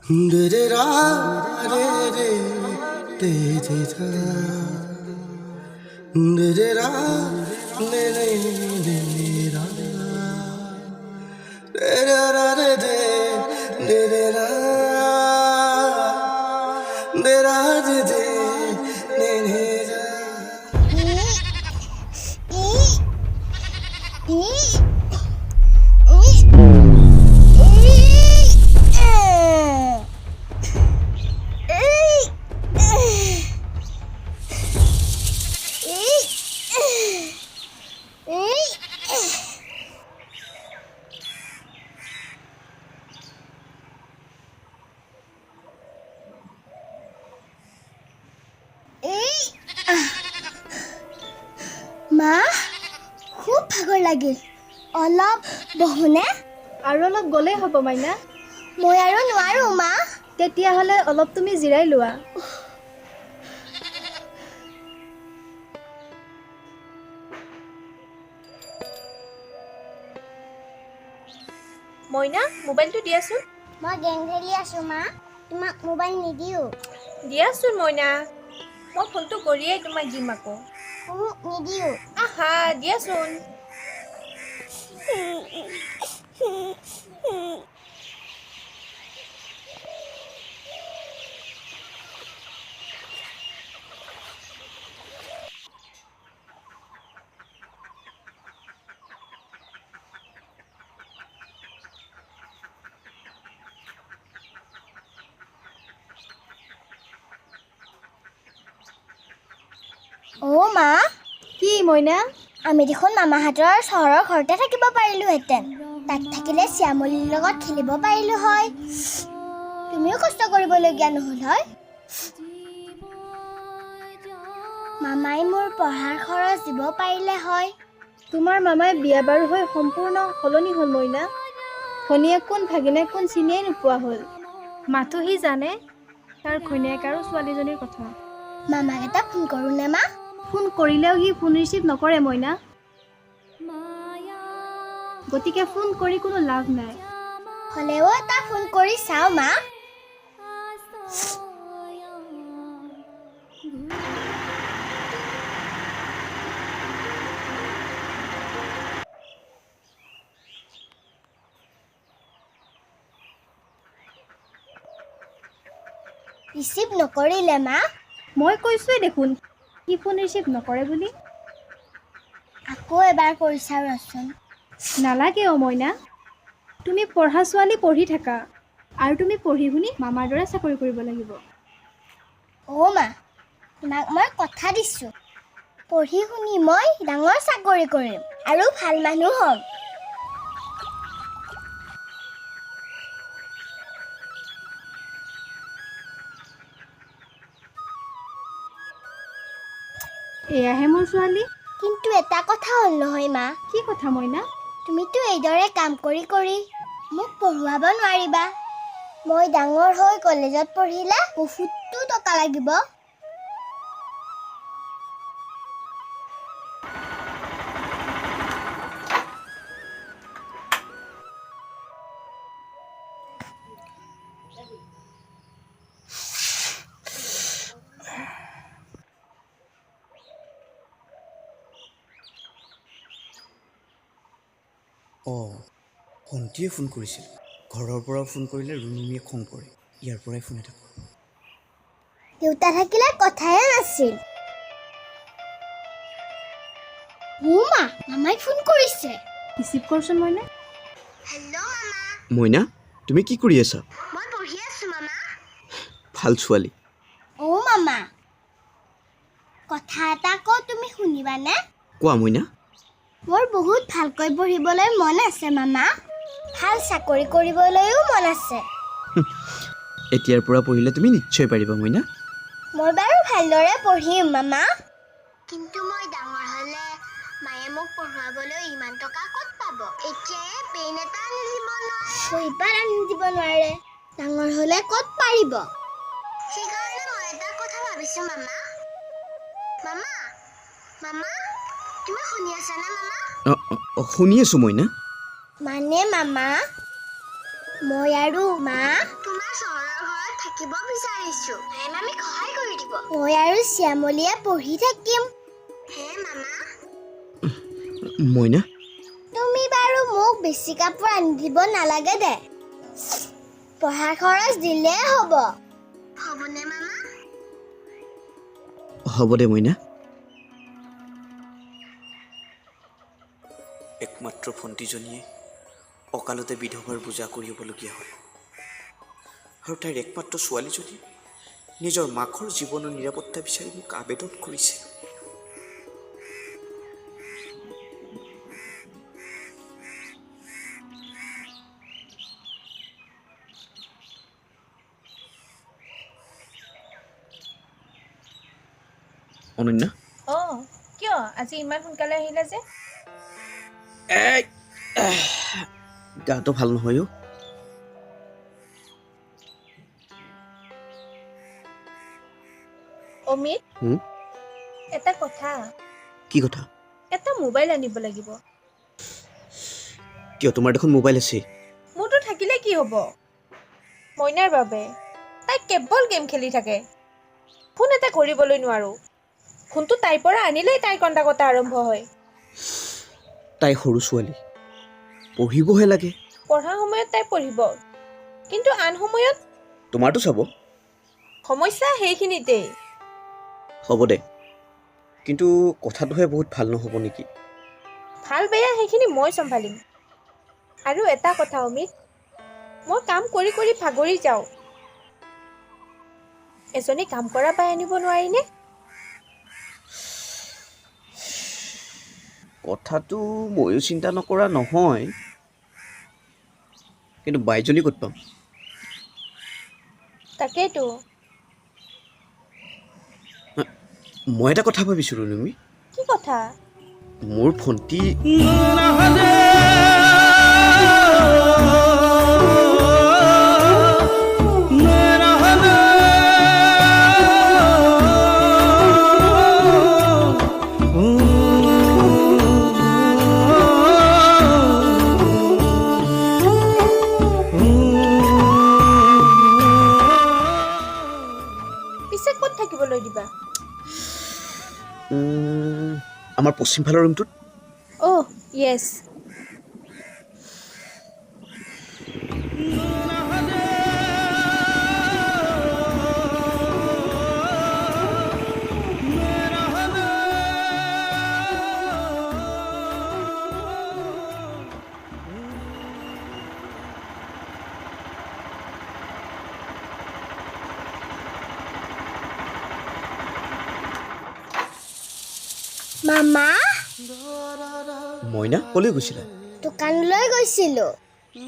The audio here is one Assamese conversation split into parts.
দে ৰা ৰে ৰে দে দে ৰা দে দে ৰা ৰে ৰে দে ৰা ৰে ৰা ৰা ৰে দে দে দে ৰা দে ৰা দে দে দে দে ৰা। ই ই ই ই ই ই ই। এই, মা, খুব ভাগৰ লাগিল, অলপ বহোনে? আৰু অলপ গ'লেই হ'ব মাইনা। মই আৰু নোৱাৰো মা। তেতিয়াহ'লে অলপ তুমি জিৰাই লোৱা। মইনা, মোবাইলটো দিয়াচোন। মই গেম খেলি আছো মা, তোমাক মোবাইল নিদিওঁ। দিয়াচোন মইনা, মই ফোনটো কৰিয়েই তোমাক দিম আকৌ। নিদিওঁ। আহা, দিয়াচোন। অ' মা। কি মইনা? আমি দেখোন মামাহঁতৰ চহৰৰ ঘৰতে থাকিব পাৰিলোহেঁতেন। তাত থাকিলে শ্যামলীৰ লগত খেলিব পাৰিলো হয়, তুমিও কষ্ট কৰিবলগীয়া নহ'ল হয়। মামাই মোৰ পঢ়াৰ খৰচ দিব পাৰিলে হয়। তোমাৰ মামাই বিয়া বাৰু হৈ সম্পূৰ্ণ সলনি হ'ল মইনা। ভনীয়েক কোন, ভাগিনেক কোন চিনিয়েই নোপোৱা হ'ল। মাথো সি জানে তাৰ ঘৈণীয়েক আৰু ছোৱালীজনীৰ কথা। মামাক এটা ফোন কৰোঁনে মা? ফোন কৰিলেও সি ফোন ৰিচিভ নকৰে মইনা, গতিকে ফোন কৰি কোনো লাভ নাই। হ'লেও এটা ফোন কৰি চাওঁ মা। ৰিচিভ নকৰিলে মা। মই কৈছোঁৱেই দেখোন সি ফোন ৰিচিভ নকৰে বুলি। আকৌ এবাৰ কৰি চাওঁ ৰচোন। নালাগে অ' মইনা, তুমি পঢ়া ছোৱালী, পঢ়ি থাকা আৰু তুমি পঢ়ি শুনি মামাৰ দৰে চাকৰি কৰিব লাগিব। অ' মা, তোমাক মই কথা দিছোঁ, পঢ়ি শুনি মই ডাঙৰ চাকৰি কৰিম আৰু ভাল মানুহ হ'ম। এয়াহে মোৰ ছোৱালী। কিন্তু এটা কথা হ'ল নহয় মা। কি কথা মইনা? তুমিতো এইদৰে কাম কৰি কৰি মোক পঢ়ুৱাব নোৱাৰিবা। মই ডাঙৰ হৈ কলেজত পঢ়িলে বহুতো টকা লাগিব। অঁ, ভণ্টিয়ে ফোন কৰিছিল। ঘৰৰ পৰা ফোন কৰিলে ৰুণুমীয়ে খং কৰে। ইয়াৰ পৰাই ফোন এটা কৰোঁ। দেউতা থাকিলে কথাই নাছিল। অ' মা, মামাই ফোন কৰিছে। ৰিচিভ কৰচোন মইনা। হেল্ল' মামা। মইনা, তুমি কি কৰি আছা? মই পঢ়ি আছো মামা। ভাল ছোৱালী। অ' মামা, কথা এটা কওঁ, তুমি শুনিবানে? কোৱা মইনা। মোৰ বহুত ভালকৈ পঢ়িবলৈ মন আছে মামা, ভাল চাকৰি কৰিবলৈও মন আছে। এতিয়াৰ পৰা পঢ়িলে তুমি নিশ্চয় পাৰিবা মইনা। মই বাৰু ভালদৰে পঢ়িম মামা, কিন্তু মই ডাঙৰ হ'লে মায়ে মোক পঢ়ুৱাবলৈ ইমান টকা ক'ত পাব? এতিয়াই পেন এটা আনি দিব নোৱাৰে, বহীপাত আনি দিব নোৱাৰে, ডাঙৰ হ'লে ক'ত পাৰিব? সেইকাৰণে মই এটা কথা ভাবিছোঁ মামা। মামা, মামা, তুমি শুনি আছানে মামা? অঁ অঁ, শুনি আছোঁ মইনা। মানে মামা, মই আৰু মা তোমাৰ চহৰৰ ঘৰত থাকিব বিচাৰিছো। মায়ে মামীক সহায় কৰি দিব। মই আৰু শ্যামলীয়ে পঢ়ি থাকিম। হে মামা। মইনা, তুমি বাৰু মোক বেছি কাপোৰ আনি দিব নালাগে দে, পঢ়া খৰচ দিলেই হ'ব। হ'বনে মামা? হ'ব দে মইনা। একমাত্ৰ ভণ্টিজনীয়ে অকালতে বিধৱাৰ বোজা কৰিবলগীয়া হ'ল আৰু তাইৰ একমাত্ৰ ছোৱালীজনীয়ে নিজৰ মাকৰ জীৱনৰ নিৰাপত্তা বিচাৰি মোক আবেদন কৰিছে। অনন্যা। অঁ, কিয় আজি ইমান সোনকালে আহিলা যে? এই, গাটো ভাল নহয় অ'। অমিত, হুম? এটা কথা। কি কথা? এটা মোবাইল আনিব লাগিব। কিয়, তোমাৰ দেখোন মোবাইল আছে। মোৰতো থাকিলে কি হ'ব, মইনাৰ বাবে তাই কেৱল গেম খেলি থাকে। ফোন এটা কৰিবলৈ নোৱাৰোঁ। ফোনটো তাইৰ পৰা আনিলেই তাইৰ কন্দা কটা আৰম্ভ হয়। তাই সৰু ছোৱালী, পঢ়িবহে লাগে। পঢ়া সময়ত তাই পঢ়িব, কিন্তু আন সময়ত তোমাৰতো চাব। সমস্যা সেইখিনিতেই। হ'ব দে, কিন্তু কথাটোহে বহুত ভাল নহ'ব নেকি? ভাল বেয়া সেইখিনি মই চম্ভালিম। আৰু এটা কথা অমিত, মই কাম কৰি কৰি ভাগৰি যাওঁ। এজনী কাম কৰা বাই আনিব নোৱাৰিনে? কথাটো ময়ো চিন্তা নকৰা নহয়, কিন্তু বাইজনী ক'ত পাম? তাকেইতো। মই এটা কথা ভাবিছোঁ ৰুণুমী। কি কথা? মোৰ ভণ্টি পিছে ক'ত থাকিবলৈ দিবা? আমাৰ পশ্চিম ফালৰ ৰুমটোত। অহ য়েছ। মামা। মইনা, ক'লৈ গৈছিলা? দোকানলৈ গৈছিলো।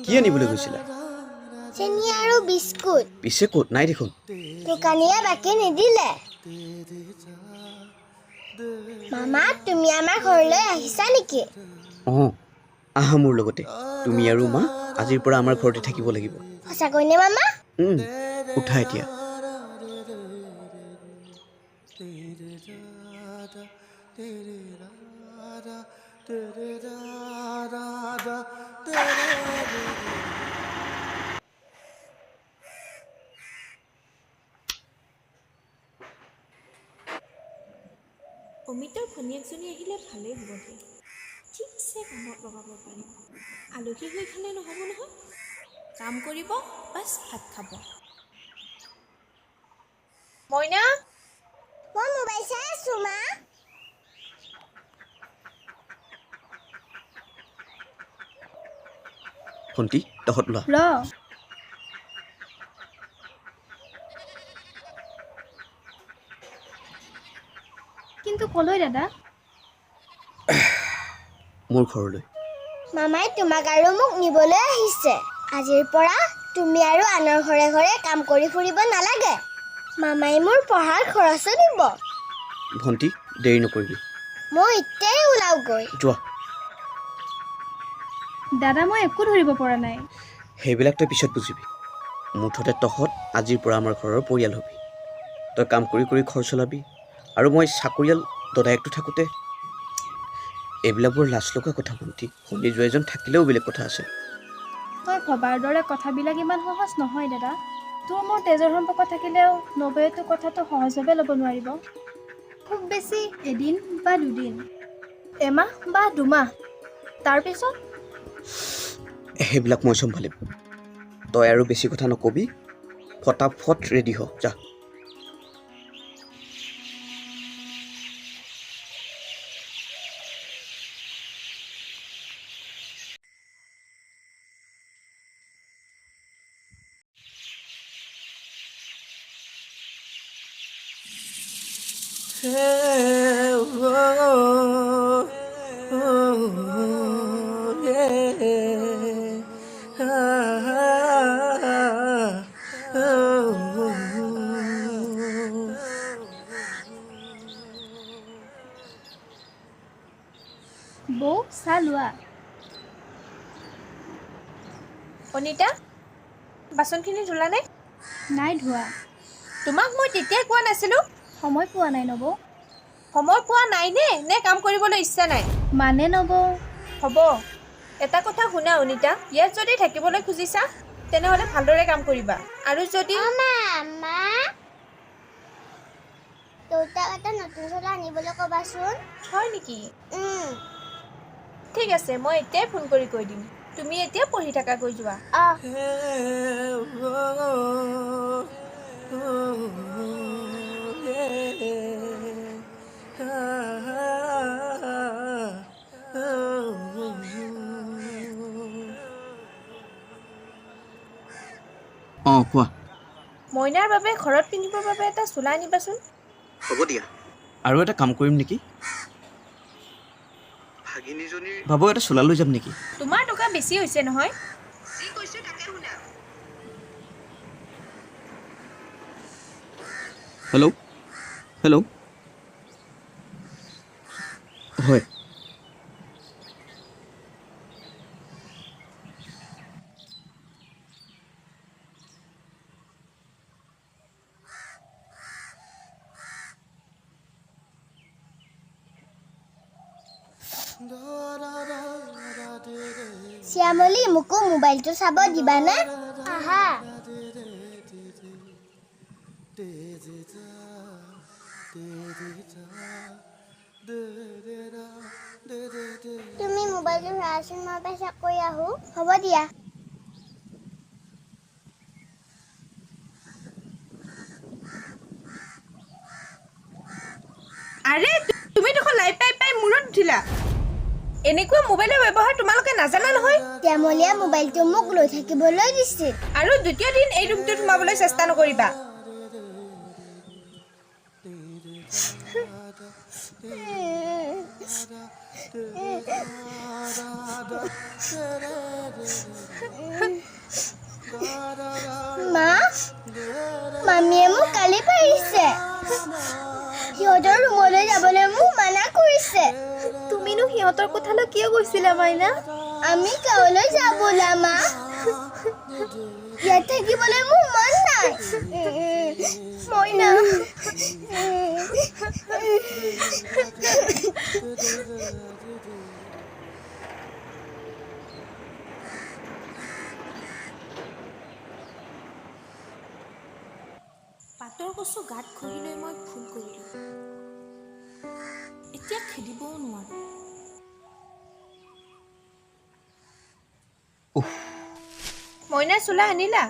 কি আনিবলৈ গৈছিলা? চেনি আৰু বিস্কুট। পিছে ক'ত নাই দেখোন। দোকানীয়ে বাকী নিদিলে। মামা, তুমি আমাৰ ঘৰলৈ আহিছা নেকি? অঁ, আহা মোৰ লগতে। তুমি আৰু মা আজিৰ পৰা আমাৰ ঘৰতে থাকিব লাগিব। সঁচাকৈ নে মামা? উঠা এতিয়া। অমিতৰ ভনীয়েকজনী আহিলে ভালেই হ'ব দিয়া, ঠিকছে কামত লগাব পাৰিম। আলহী হৈ খালে নহ'ব নহয়, কাম কৰিব বাছ ভাত খাব। মইনা, মই মোবাইল চাই আছো মা। ভণ্টি, তহঁত লোৱা। ৰ। কিন্তু ক'লৈ দাদা? মোৰ ঘৰলৈ। মামাই তোমাক আৰু মোক নিবলৈ আহিছে। আজিৰ পৰা তুমি আৰু আনৰ ঘৰে ঘৰে কাম কৰি ফুৰিব নালাগে। মামাই মোৰ পঢ়াৰ খৰচো দিব। ভণ্টি, দেৰি নকৰিবি। মই এতিয়াই ওলাওগৈ। যোৱা। দাদা, মই একো ধৰিব পৰা নাই। সেইবিলাক তই পিছত বুজিবি। মুঠতে তহঁত আজিৰ পৰা আমাৰ ঘৰৰ পৰিয়াল হ'বি। তই কাম কৰি কৰি ঘৰ চলাবি আৰু মই চাকৰিয়াল দদায়েকটো থাকোঁতে এইবিলাক বৰ লাজ লগা কথা ভণ্টি। শনি জোৱাইজন থাকিলেও বেলেগ কথা আছে। তই ভবাৰ দৰে কথাবিলাক ইমান সহজ নহয় দাদা। তোৰ মোৰ তেজৰ সম্পৰ্ক থাকিলেও নবৌয়েতো কথাটো সহজভাৱে ল'ব নোৱাৰিব। খুব বেছি এদিন বা দুদিন, এমাহ বা দুমাহ, তাৰপিছত সেইবিলাক মই চম্ভালিম। তই আৰু বেছি কথা নকবি, ফটাফট ৰেডি হ, যা। বৌ, চাহ লোৱা। অনিতা, বাচনখিনি ধুলানে? নাই ধোৱা। তোমাক মই তেতিয়াই কোৱা নাছিলোঁ? সময় পোৱা নাই নবৌ। সময় পোৱা নাইনে নে কাম কৰিবলৈ ইচ্ছা নাই? মানে নবৌ। হ'ব, এটা কথা শুনা অনিতা, ইয়াত যদি থাকিবলৈ খুজিছা তেনেহ'লে ভালদৰে কাম কৰিবা। আৰু যদি মা, দেউতাক এটা নতুন চোলা আনিবলৈ ক'বাচোন। হয় নেকি? ঠিক আছে, মই এতিয়াই ফোন কৰি কৈ দিম। তুমি এতিয়া পঢ়ি থাকাগৈ যোৱা। অঁ। অঁ, কোৱা। মইনাৰ বাবে ঘৰত পিন্ধিবৰ বাবে এটা চোলা আনিবাচোন। হ'ব দিয়া। আৰু এটা কাম কৰিম নেকি? ভাগিনীজনীৰ বাবু এটা চোলা লৈ যাম নেকি? তোমাৰ টকা বেছি হৈছে নহয়। যি কৈছোঁ তাকে শুনা। হেল্ল', হেল্ল', হয়। শ্যামলী, মোকো মোবাইলটো চাব দিবানে? আহা। তুমি মোবাইলটো ধৰাচোন, মই পেচাব কৰি আহোঁ। হ'ব দিয়া। আৰে, তুমি দেখোন লাইট পাই পাই মূৰত উঠিলা। এনেকুৱা মোবাইলৰ ব্যৱহাৰ তোমালোকে নাজানা নহয়। শ্যামলীয়ে মোবাইলটো মোক লৈ থাকিবলৈ দিছিল। আৰু দ্বিতীয় দিন এই ৰুমটোত সোমাবলৈ চেষ্টা নকৰিবা। মা, মামীয়ে মোক গালি পাৰিছে। সিহঁতৰ ৰুমলৈ যাবলৈ মোক মানা কৰিছে। তুমিনো সিহঁতৰ কোঠালৈ কিয় গৈছিলা মাইনা? আমি গাঁৱলৈ যাওঁ বোলা মা। ইয়াত থাকিবলৈ মোৰ মন নাই। মইনা। পাতৰ কচু গাত ঘঁহি লৈ মই ভুল কৰিলোঁ। এতিয়া খেদিবও নোৱাৰোঁ। মইনাৰ চোলা আনিলা?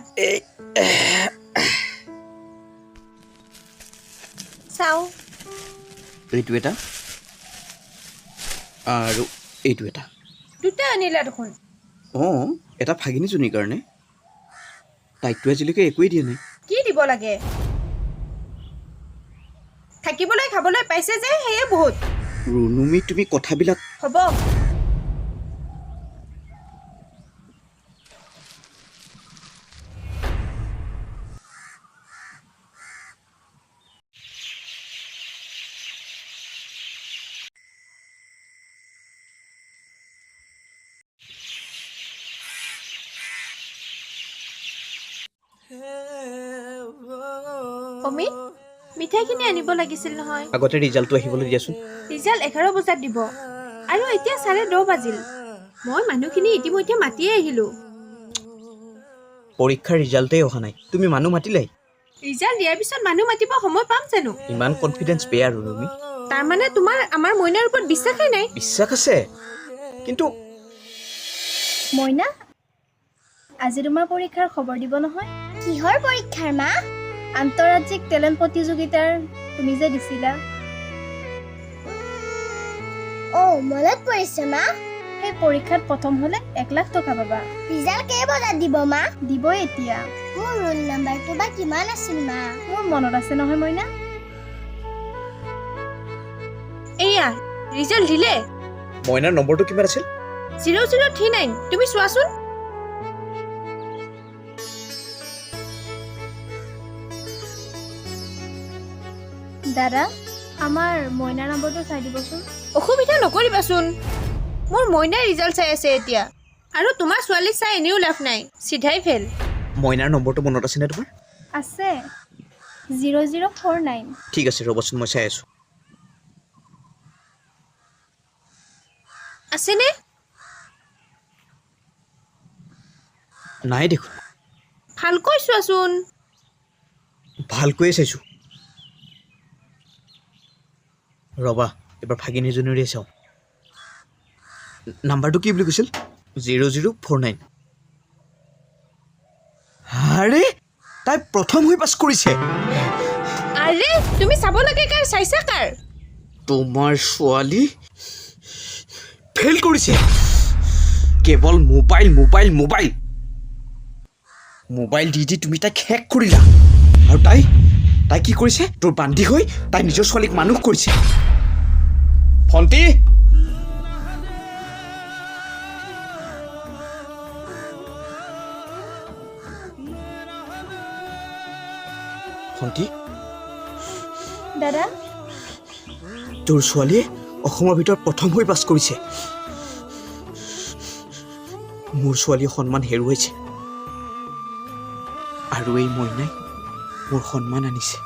চাওঁ। এইটো এটা আৰু এইটো এটা। দুটা আনিলা দেখোন। অঁ, এটা ভাগিনীজনীৰ কাৰণে। তাইকতো আজিলৈকে একোৱেই দিয়া নাই। কি দিব লাগে? থাকিবলৈ খাবলৈ পাইছে যে সেয়ে বহুত। ৰুণুমী, তুমি কথাবিলাক। হ'ব। অমিত, মিঠাইখিনি আনিব লাগিছিল নহয়। আগতে ৰিজাল্টটো আহিবলৈ দিয়াচোন। ৰিজাল্ট 11 বজাত দিব আৰু এতিয়া 10:30 বাজিল। মই মানুহখিনি ইতিমধ্যে মাতিয়ে আহিলোঁ। পৰীক্ষাৰ ৰিজাল্টেই অহা নাই, তুমি মানুহ মাতিলাই? ৰিজাল্ট দিয়াৰ পিছত মানুহ মাতিব সময় পাম জানো? ইমান কনফিডেঞ্চ বেয়া আৰু ৰুমি। তাৰমানে তোমাৰ আমাৰ মইনাৰ ওপৰত বিশ্বাসেই নাই? বিশ্বাস আছে, কিন্তু মইনা, আজি তোমাৰ পৰীক্ষাৰ খবৰ দিব নহয়। কিহৰ পৰীক্ষাৰ মা? আন্তঃৰাজ্যিক টেলেণ্ট প্ৰতিযোগিতাৰ, তুমি যে দিছিলা। অ' মনত পৰিছে মা। সেই পৰীক্ষাত প্ৰথম হ'লে 1 লাখ টকা পাবা। ৰিজাল্ট কেই বজাত দিব মা? দিবই এতিয়া। মোৰ ৰোল নাম্বাৰটো বা কিমান আছিল মা? মোৰ মনত আছে নহয় মইনা। এয়া ৰিজাল্ট দিলে। মইনাৰ নম্বৰটো কিমান আছিল? 0039, তুমি চোৱাচোন। দাদা, আমাৰ মইনাৰ নম্বৰটো চাই দিবচোন। অসুবিধা নকৰিবাচোন, মোৰ মইনাৰ ৰিজাল্ট চাই আছে এতিয়া, আৰু তোমাৰ ছোৱালী চাই এনেও লাভ নাই, চিধাই ফেইল। মইনাৰ নম্বৰটো মনত আছেনে তোমাৰ? আছে, 0049। ঠিক আছে, ৰ'বাচোন, মই চাই আছোঁ। আছেনে? নাই দেখোন। ভালকৈ চোৱাচোন। ভালকৈয়ে চাইছোঁ। ৰ'বা, এবাৰ ভাগিনীজনীৰে চাওঁ। নাম্বাৰটো কি বুলি কৈছিল? 0049। আৰে, তাই প্ৰথম হৈ পাছ কৰিছে। আৰে তুমি চাব লাগে কাৰ, চাইছা কাৰ? তোমাৰ ছোৱালী ফেইল কৰিছে। কেৱল মোবাইল মোবাইল মোবাইল মোবাইল দি দি তুমি তাইক শেষ কৰিলা। আৰু তাই তাই কি কৰিছে? তোৰ বান্ধি হৈ তাই নিজৰ ছোৱালীক মানুহ কৰিছে। ভণ্টি, ভণ্টি। দাদা, তোৰ ছোৱালীয়ে অসমৰ ভিতৰত প্ৰথম হৈ পাছ কৰিছে। মোৰ ছোৱালীয়ে সন্মান হেৰুৱাইছে, আৰু এই মইনাই মোৰ সন্মান আনিছে।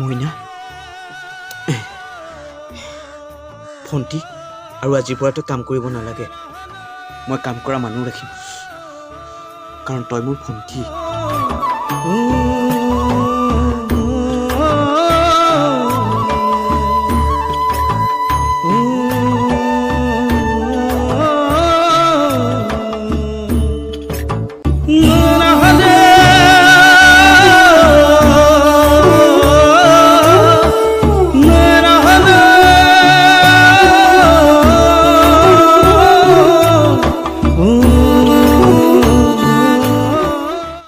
মইনা, ভণ্টি, আৰু আজিৰ পৰা তই কাম কৰিব নালাগে। মই কাম কৰা মানুহ ৰাখিম, কাৰণ তই মোৰ ভণ্টি।